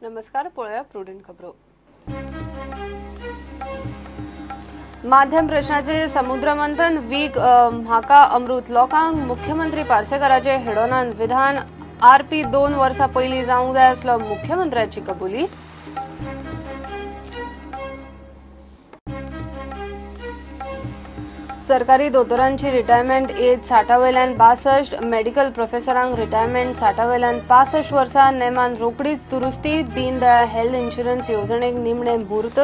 नमस्कार, पळोवया प्रुडंट खबरो. माध्यम प्रश्नाचे समुद्रमंथन वीक म्हाका अमृत लोकांक मुख्यमंत्री पार्सेकराचे हेडोनान विधान आरपी 2 वर्सां पयलीं जावंक जाय आसलो मुख्यमंत्र्याची कबुली. सरकारी दोतोरांची रिटायरमेंट एज 60 वयल्यान 62, मेडिकल प्रोफेसरांक रिटायरमेंट 60 वयल्यान 65 वर्सां नेमान रोखडीच दुरुस्ती. दीनदयाळ हेल्थ इन्शुरन्स येवजणेक निमणे म्हूर्त.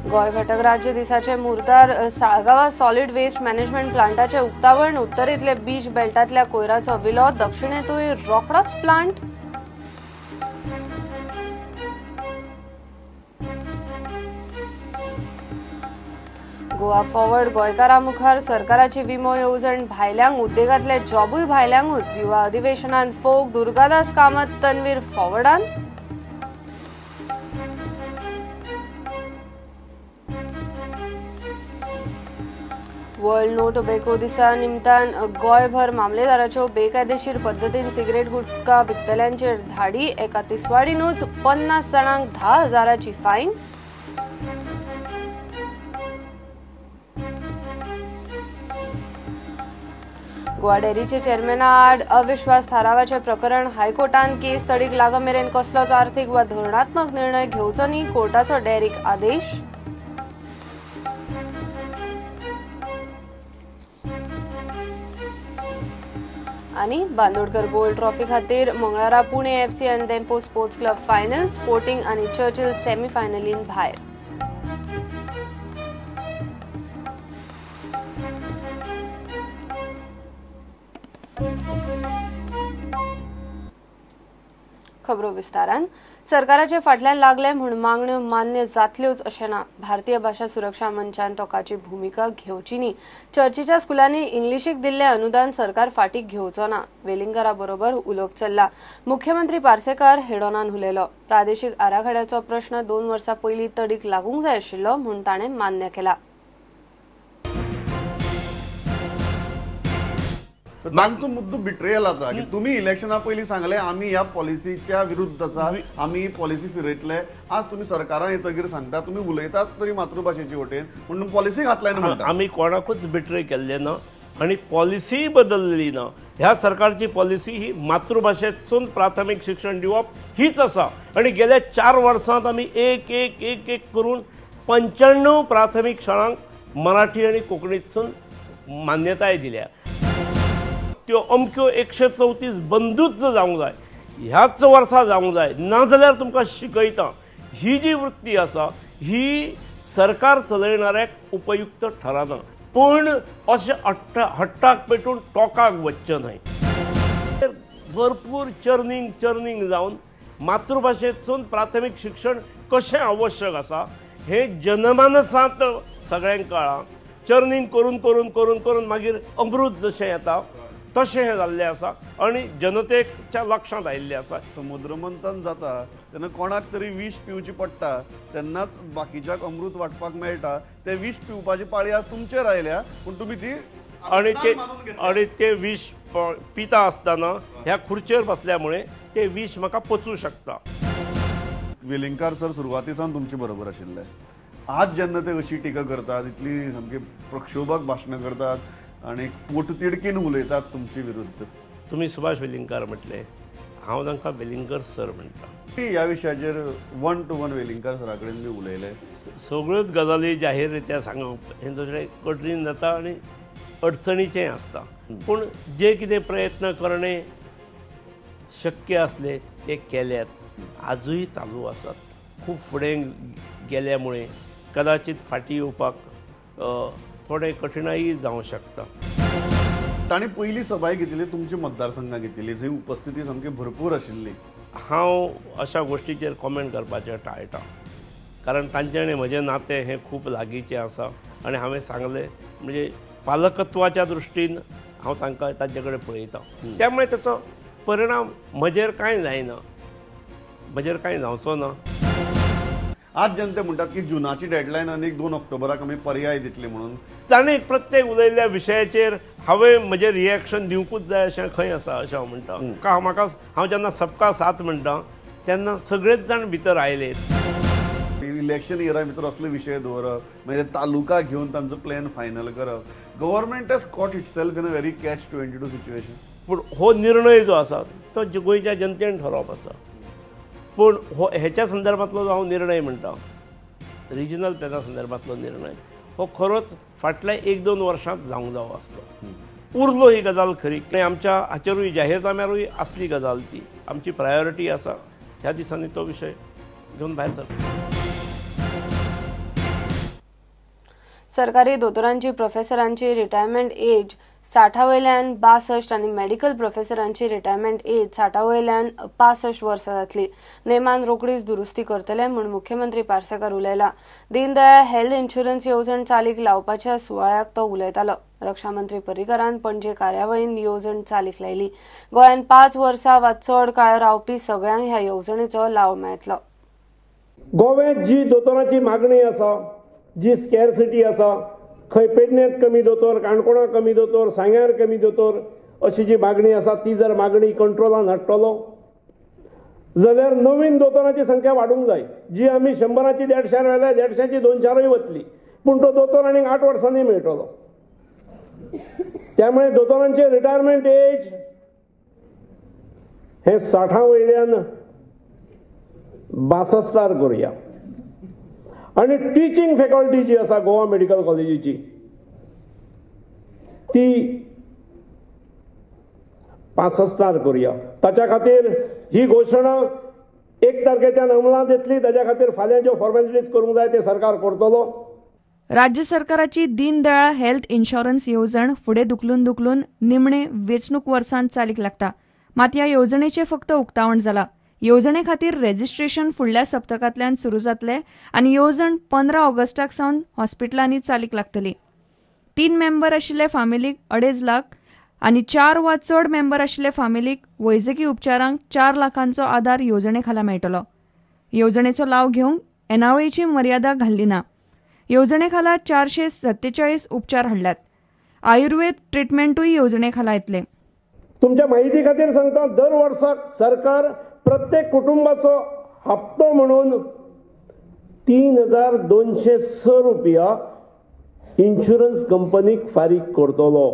गोंय घटक राज्य दिसाचे मुहूर्तार साळगांवा सॉलिड वेस्ट मॅनेजमेंट प्लांटाचे उक्तावण. उत्तरेंतले बीच बेल्टांतल्या कोयराचो विलो, दक्षिणेंतूय रोखडोच प्लांट. गोवा फॉरवर्ड गोंयकारां मुखार सरकाराची विमो येवजण भायल्यांक, उद्देगांतले जॉबूय भायल्यांकूच. युवा अधिवेशनान फोग दुर्गादास कामत तन्वीर फॉरवर्डान. वर्ल्ड नो टोबॅको दिसा निमतान गोंयभर मामलेदाराच्यो बेकायदेशीर पद्दतीन सिगरेट गुटखा विकतल्यांचेर धाडी. एका तिसवाडीनूच 50 जाणांक 10,000ची फायन. गोवा डेअरीचे चेअरमॅना आड अविश्वास थारावाचे प्रकरण हायकोर्टान केस तडीक लागमेरेन कसलोच आर्थीक वा धोरणात्मक निर्णय घेवचो न्ही, कोर्टाचो डेअरीक आदेश. आनी बांदोडकर गोल्ड ट्रॉफी खातीर मंगळारा पुणे एफसी आनी Dempo sports club final, Sporting आनी चर्चिल सेमीफायनलीन भायर. खबरो विस्तारान. सरकाराचे फाटल्यान लागले म्हूण मागण्यो मान्य जातल्योच अशें ना. भारतीय भाशा सुरक्षा मंचान टोकाची भुमिका घेवची न्ही. चर्चीच्या स्कुलांनी इंग्लिशीक दिल्लें अनुदान सरकार फाटीं घेवचो ना. वेलिंगकारा बरोबर उलोवप चल्ला. मुख्यमंत्री पार्सेकार हेडोनान उलयलो. प्रादेशीक आराखड्याचो प्रश्न 2 वर्सां पयलीं तडीक लागूंक जाय आशिल्लो म्हूण ताणें मान्य केला. तांचो मुद्दो बिट्रेयल आसा की तुमी इलेक्शना पयलीं सांगले आमी ह्या पॉलिसीच्या विरुद्ध आसा, आमी ही पॉलिसी फिरयतले. आज तुमी सरकारान येतगीर सांगता, तुमी उलयतात तरी मातृभाशेची वटेन, म्हणून पॉलिसी घातलाय म्हणटा. आमी कोणाकूच बिट्रे केल्ले ना आनी पॉलिसीय बदलली ना. ह्या सरकारची पॉलिसी ही मातृभाशेतसून प्राथमीक शिक्षण दिवप हीच आसा. आनी गेल्या 4 वर्सांत आमी एक एक एक एक करून 95 प्राथमीक शाळांक मराठी आनी कोंकणीतसून मान्यताय दिल्या. त्यो अमक्यो 134 बंदूच जावंक जाय, ह्याच वर्सा जावंक जाय, नाजाल्यार तुमकां शिकयता. ही जी वृत्ती आसा ही सरकार चलयणाऱ्याक उपयुक्त ठरना. पूण अशें हट्टाक पेटून टोकाक वचचें न्हय. भरपूर चर्निंग चर्निंग जावन मातृभाशेंतसून प्राथमीक शिक्षण कशें आवश्यक आसा हें जनमानसांत सगळ्यांक कळ्ळां. चर्निंग करून करून करून करून मागीर अमृत जशें येता तशें हें जाल्लें आसा आनी जनतेच्या लक्षांत आयिल्लें आसा. समुद्रमंथन जाता तेन्ना कोणाक तरी विश पिवची पडटा, तेन्नाच बाकीच्याक अमृत वांटपाक मेळटा. ते विश पिवपाची पाळी आज तुमचेर आयल्या, पूण तुमी ती आनी ते विश पिता आसतना ह्या खुर्चेर बसल्यामुळे ते विश म्हाका पचूं शकता. वेलिंगकार सर सुरवाती सावन तुमचे बरोबर आशिल्ले. आज जेन्ना ते अशी टिका करतात, इतली सामकी प्रक्षोभक भाशणां करतात आनी पोटतिडकीन उलयतात तुमचे विरुद्ध. तुमी सुभाष वेलिंगकार म्हटले, हांव तांकां वेलिंगकर सर म्हणटा. ह्या विशयाचेर 1 to 1 Welingkar सरा कडेन बी उलयले. सगळ्योच गजाली जाहीर रित्या सांगप हें थोडें कठीण जाता आनी अडचणीचें आसता. पूण जे कितें प्रयत्न करणे शक्य आसले ते केल्यात, आजूय चालू आसात. खूब फुडें गेल्या मुळे कदाचित फाटीं येवपाक थोडे कठिणाई जावं शकता. तांणी पयली सभाय घेतिल्ली तुमच्या मतदारसंघात घेतिल्ली, जंय उपस्थिती सामकी भरपूर आशिल्ली. हांव अशा गोश्टीचेर कॉमेंट करपाचें टाळटा, कारण तांचें आनी म्हजें नातें हें खूब लागींचें आसा. आनी हांवें सांगलें म्हणजे पालकत्वाच्या दृश्टीन हांव तांकां तांचे कडेन पळयता. त्यामुळे ताचो परिणाम म्हजेर कांय जायना, म्हजेर कांय जावचो ना. आज जनते म्हणटात की जुनाची डेडलायन आनी 2 ऑक्टोबराक आमी पर्याय दितले म्हणून. ताणें प्रत्येक उलयल्ल्या विशयाचेर हांवें म्हजें रिएक्शन दिवंकूच जाय अशें खंय आसा अशें हांव म्हणटा. म्हाका हांव जेन्ना सबका साथ म्हणटा तेन्ना सगळेच जाण भितर आयले. इलेक्शन इयरा भितर असले विशय दवरप, म्हणजे तालुका घेवन तांचो प्लॅन फायनल करप, government has caught itself in a very catch 22 situation. पूण हो निर्णय जो आसा तो गोंयच्या जनतेन ठरोवप आसा. पूण हो हेच्या संदर्भांतलो जो हांव निर्णय म्हणटा, रिजनल प्लॅना संदर्भांतलो निर्णय हो खरोच फाटल्या 1-2 वर्सांत जावंक जावो आसलो. उरलो ही गजाल खरी, आमच्या हाचेरूय जाहीरनाम्यारूय आसली गजाल, ती आमची प्रायोरिटी आसा. ह्या दिसांनी तो विशय घेवन भायर सरलो. सरकारी दोतोरांची प्रोफेसरांची रिटायरमेंट एज 60 वयल्यान 62 आनी मेडिकल प्रोफेसरांची रिटायरमेंट एज 60 वयल्यान 65 वर्सां जातली. नेमान रोखडीच दुरुस्ती करतले म्हूण मुख्यमंत्री पार्सेकर उलयला. दीनदयाळ हेल्थ इन्शुरन्स येवजण चालीक लावपाच्या सुवाळ्याक तो उलयतालो. रक्षामंत्री पर्रीकरान पणजे कार्यावळीन येवजण चालीक लायली. गोंयांत 5 वर्सां वा चड काळ रावपी सगळ्यांक ह्या येवजणेचो लाव मेळटलो. गोव्यात जी दोतोराची मागणी आसा, जी स्कॅरसिटी आसा, खंय पेडण्यांत कमी दोतोर, काणकोणां कमी दोतोर, सांग्यार कमी दोतोर, अशी जी मागणी आसा ती जर मागणी कंट्रोलान हाडटलो जाल्यार नवीन दोतोरांची संख्या वाडूंक जाय. जी आमी 100ची 150 व्हेल्या, 150ची 200 वतली, पूण तो दोतोर आनीक 8 वर्सांनी मेळटलो. त्यामुळे दोतोरांचे रिटायरमेंट एज हे 60 वयल्यान 62 करुया. आनी टिचींग फॅकल्टी जी आसा गोवा मेडिकल कॉलेजीची ती 65 करुया. ताच्या खातीर ही घोशणा 1 तारखेच्यान अंमलांत येतली. ताच्या खातीर फाल्यां ज्यो फॉर्मेलिटीज करूंक जाय ते सरकार करतलो. राज्य सरकाराची दीनदयाळ हेल्थ इन्शुरन्स येवजण फुडें धुकलून धुकलून निमणे वेंचणूक वर्सांत चालीक लागता. मात ह्या येवजणेचें फक्त उक्तावण जाला. येवजणे खातीर रेजिस्ट्रेशन फुडल्या सप्तकांतल्यान सुरू जातलें आनी येवजण 15 ऑगस्टाक सावन हॉस्पिटलांनी चालीक लागतली. 3 मेंबर आशिल्ले फामिलीक 2.5 लाख आनी 4 वा चड मेंबर आशिल्ले फामिलीक वैजकी उपचारांक 4 लाखांचो आदार येवजणे खाला मेळटलो. येवजणेचो लाव घेवंक येणावळीची मर्यादा घाल्ली ना. येवजणे खाला 447 उपचार हाडल्यात. आयुर्वेद ट्रिटमेंटूय येवजणे खाला येतले. तुमच्या माहिती खातीर सांगता, दर वर्साक सरकार प्रत्येक कुटुंबाचो हप्तो म्हणून 3,206 रुपया इन्शुरन्स कंपनीक फारीक करतलो.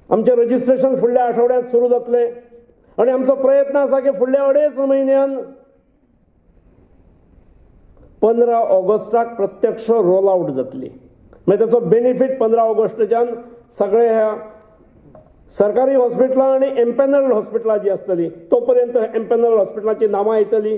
आमचें रजिस्ट्रेशन फुडल्या आठवड्यांत सुरू जातलें आनी आमचो प्रयत्न आसा की फुडल्या 2.5 म्हयन्यान 15 ऑगस्टाक प्रत्यक्ष रोल आवट जातली. मागीर ताचो बेनिफीट 15 ऑगस्टच्यान सगळे ह्या सरकारी हॉस्पिटलां आनी एम्पॅनल्ड हॉस्पिटलां जी आसतली तो पर्यंत एम्पॅनल्ड हॉस्पिटलांची नामां येतली.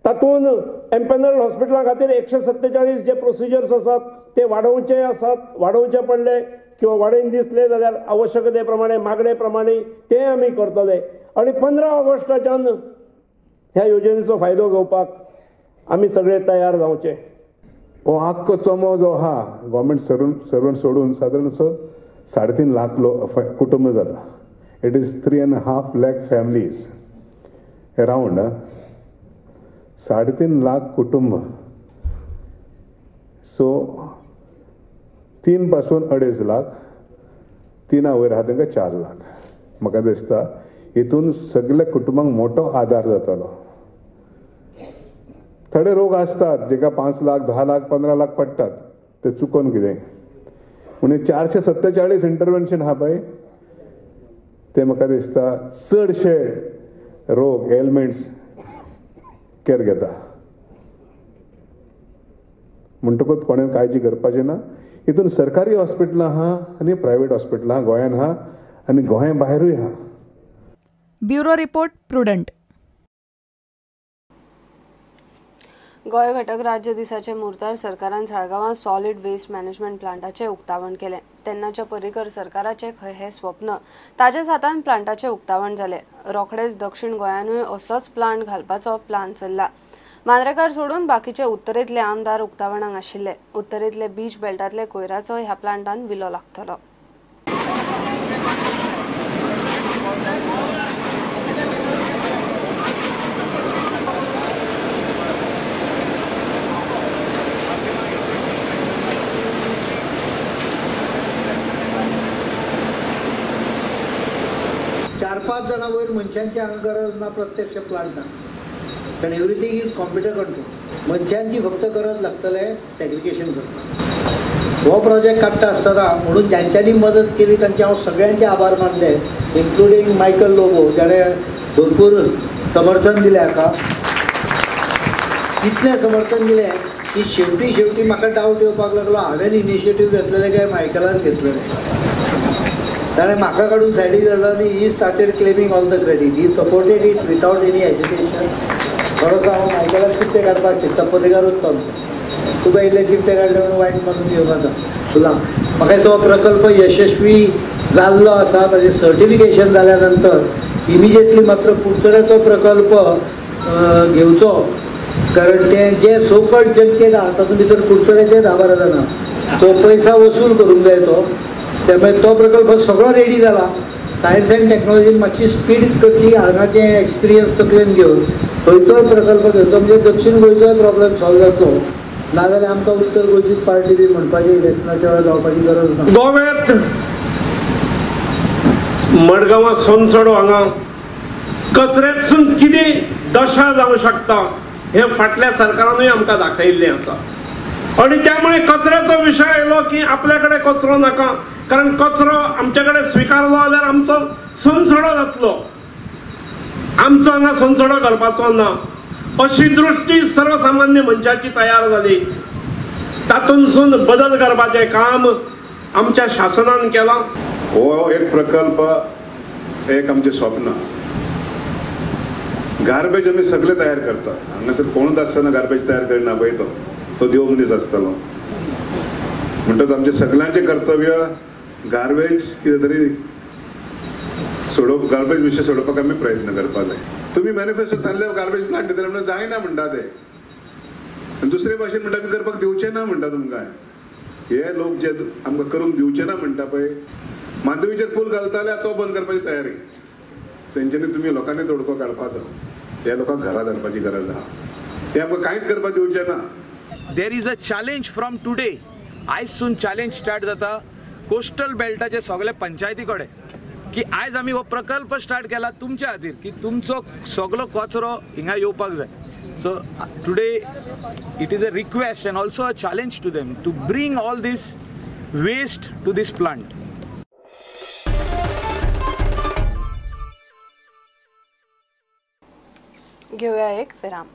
तातूंत एम्पॅनल्ड हॉस्पिटलां खातीर 147 जे प्रोसिजर्स आसात ते वाडोवचे आसात, वाडोवचे पडले किंवा वाडयन दिसले जाल्यार आवश्यकते प्रमाणे मागणे प्रमाणे ते आमी करतले. आनी 15 ऑगस्टाच्यान ह्या योजनेचो फायदो घेवपाक आमी सगळे तयार जावचे. हो आख्खो चोमो जो आहा गव्हर्मेंट सर्वंट सोडून सादारण असो 3.5 लाख लोक कुटुंब जाता. It is 3.5 lakh families around. 3.5 lakh कुटुंब. सो 3 पासून 2.5 लाख, 3 वयर आहा तांकां 4 लाख. म्हाका दिसता हितून सगल्या कुटुंबांक मोठो आदार जातलो. थोडे रोग आसतात जेका 5 लाख, 10 लाख, 15 लाख पडटात, ते चुकोन कितें. म्हणून 447 इंटरवेन्शन आहा पळय ते म्हाका दिसता चडशे रोग एलमेंट्स केअर घेता. म्हणटकूच कोणें काळजी करपाची ना. हितून सरकारी हॉस्पिटलां आहा आनी प्रायवेट हॉस्पिटलां गोंयान आहा आनी गोंया भायरूय आहा. Bureau report, Prudent. Goa घटक राज्य दिसाचे मुहूर्तार सरकारान साळगांवां सॉलिड वेस्ट मॅनेजमेंट प्लांटाचें उक्तावण केलें. तेन्नाच्या पर्रीकर सरकाराचें खंय हें स्वप्न, ताज्याच हातान प्लांटाचें उक्तावण जालें. रोखडेच दक्षिण गोंयानूय असलोच प्लांट घालपाचो प्लान चल्ला. मांद्रेकार सोडून बाकीचे उत्तरेंतले आमदार उक्तावणाक आशिल्ले. उत्तरेंतले बीच बेल्टांतले कोयराचो ह्या प्लांटान विलो लागतलो. 4-5 जाणां वयर मनशांची हांगा गरज ना प्रत्यक्ष प्लांटाक, कारण एवरीथींग is computer control. मनशांची फक्त गरज लागतले सेग्रिगेशन करपाक. हो प्रोजेक्ट काडटा आसतना म्हणून ज्यांच्यांनी मदत केली तांचे हांव सगळ्यांचे आभार मानले, इन्क्लुडींग मायकल लोबो जाणें भरपूर समर्थन दिलें हाका. इतलें समर्थन दिलें की शेवटी शेवटी म्हाका डावट येवपाक लागलो हांवें इनिशिएटीव घेतलेलें काय मायकलान घेतलेलें. ताणें म्हाका काडून सायडीक धाडलो आनी he started claiming all the credit. He supported it without any agitation. थोडोसो हांव मायकलाक चिमटे काडपाक शकता, पर्रीकारूच तो तुका इल्ले चिमटे काडले म्हणून वायट मानून घेवपाक तुला. म्हाका तो प्रकल्प यशस्वी जाल्लो आसा. ताजें सर्टिफिकेशन जाल्या नंतर इमिजिएटली मात्र कुडचड्याचो प्रकल्प घेवचो, कारण ते जे सोकॉल्ड जनतेन आहा तातूंत भितर कुडचड्याचे 10-12 जाणां, तो पैसा वसूल करूंक जाय तो. त्यामुळे तो प्रकल्प सगळो रेडी जाला. सायन्स अँड टॅक्नॉलॉजीन मातशी स्पीड करची, हांगाचें एक्सपिरियन्स तकलेन घेवन खंयचोय प्रकल्प घेवचो म्हणजे दक्षिण गोंयचोय प्रॉब्लेम सॉल्व जातलो. नाजाल्यार आमकां उत्तर गोंयचीच पार्टी बी म्हणपाची इलेक्शनाच्या वेळार जावपाची गरज ना. गोव्यात मडगांवां सोनसडो हांगा कचऱ्यातसून कितें दशा जावंक शकता हे फाटल्या सरकारानूय आमकां दाखयिल्लें आसा. आनी त्यामुळे कचऱ्याचो विशय आयलो की आपल्या कडेन कचरो नाका, कारण कचरो आमचे कडेन स्विकारलो जाल्यार आमचो सोनसडो जातलो, आमचो हांगा सोनसडो करपाचो ना, अशी दृष्टी सर्वसामान्य मनशाची तयार जाली. तातूंतसून बदल करपाचें काम आमच्या शासनान केलां. हो एक प्रकल्प एक आमचें स्वप्न. गार्बेज आमी सगळे तयार करता, हांगासर कोणूच आसतना गार्बेज तयार करिना पळय, तो तो देव मनीस आसतलो. म्हणटच आमचें सगळ्यांचें कर्तव्य गार्बेज कितें तरी सोडोवप, गार्बेज विशय सोडोवपाक आमी प्रयत्न करपाक जाय. तुमी मॅनिफेस्टो सांगले गार्बेज प्लांट दितले म्हणून जायना म्हणटा ते, आनी दुसरे भाशेन म्हणटा आमी करपाक दिवचे ना म्हणटा तुमकां. हे लोक जे आमकां करूंक दिवचे ना म्हणटा पळय, मांडवीचेर पूल घालताले तो बंद करपाची तयारी. तेंच्यांनी तुमी लोकांनी तोडको काडपाचो, ह्या लोकांक घरा धाडपाची गरज आहा, हे आमकां कांयच करपाक दिवचें ना. There is a challenge from today. आयजसून challenge start जाता कोस्टल बेल्टाचे सगळे पंचायती कडेन की आयज आमी हो प्रकल्प स्टार्ट केला तुमच्या खातीर की तुमचो सगळो कचरो हिंगा येवपाक जाय. So today it is a request and also a challenge to them to bring all this waste to this plant. घेऊया एक विराम.